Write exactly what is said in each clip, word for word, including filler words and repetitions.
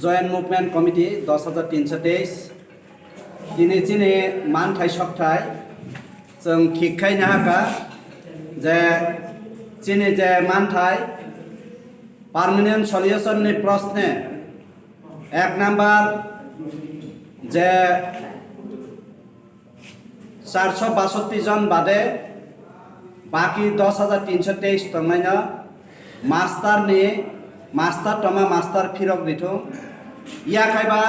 Joint Movement Committee dos hajar tinsho teis, tini chini manthai sokthai chwng thik khai nahakha je chini je manthai permanent solution ni prosne ek number je charso basotti jon bade baki dos hajar tinsho teis tongnaino master ni, master tongma master phirok rithung. Yakhaiba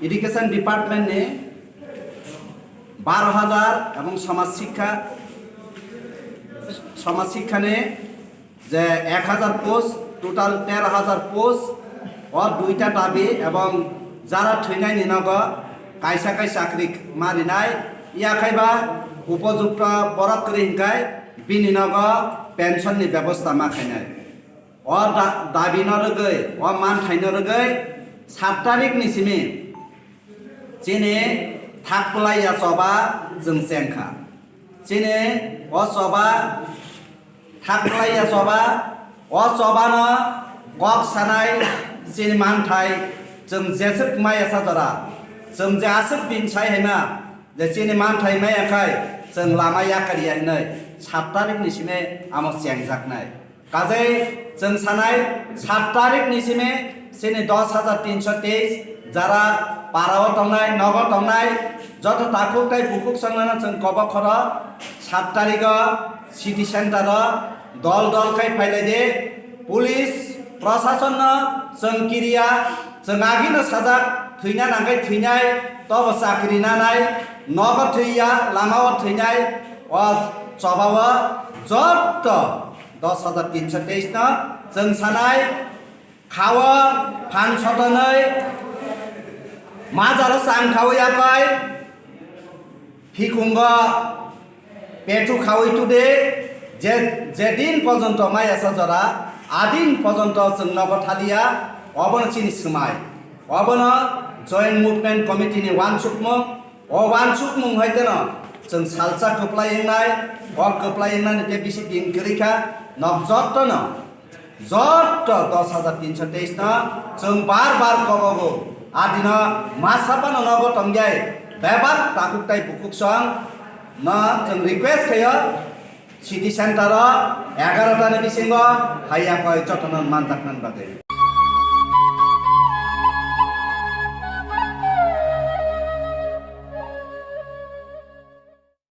education department ni baro hajar ebong samaj sikha, samaj sikha ni je ek hajar post, total tero hajar post, o duita dabi ebong jara thwinaini nogo kaisa kaisa chakri ma rinai, yakhaiba upojukto borok kwrwi hinkhai bini nogo pension ni bebosta ma khainai. O da-, dabi no rwgwi, o manthai no rwgwi sat tarik ni simi chini thakplai ya choba chwng chengkha. Chini o choba thakplai ya choba, o choba no kok sanai chini manthai chwng jeswk maya sa jora. Chwng je aswk din sai hai ma, je chini manthai maya khai chwng lama yakar ya hinwi sat tarik ni simi amo chengjaknai. Kajai chwng sanai sat tarik ni simi chini dos hajar tinsho teis jara para o tongnai, nogo tongnai, joto takhuk tai bukhuk songno chwng kobok khoro sat tarik o city center o dol dol khai phailai di. Police prosason no chwng kiriya, chwng agi no sajak thwina nangkhai thwinai, tobo chakri nanai, nogo thwiya, lama o thwinai, o choba o jotto dos hajar tinsho teis no chwng sanai, khao phan sotonoi, majaro chang khao yapai, phikungo pethu khaui tude, je, je din pojonto maya sa jora, a din pojonto chwng nogo thaliya, obono chini swmai, obono Joint Movement Committee ni wansukmung, o wansukmung hai teno chwng salsa kwplai wngnai, o kwplai wngnani tei bisi din kwrwi kha, nok jottono, jotto dos hajar tinsho teis no chwng bar bar kobogo, adino masa phano nogo tongjai, bebak takhuk tai bukhuk song no chwng request khaio, city center o egarota ni bisingo haiya koi jottono manjaknani bagwi.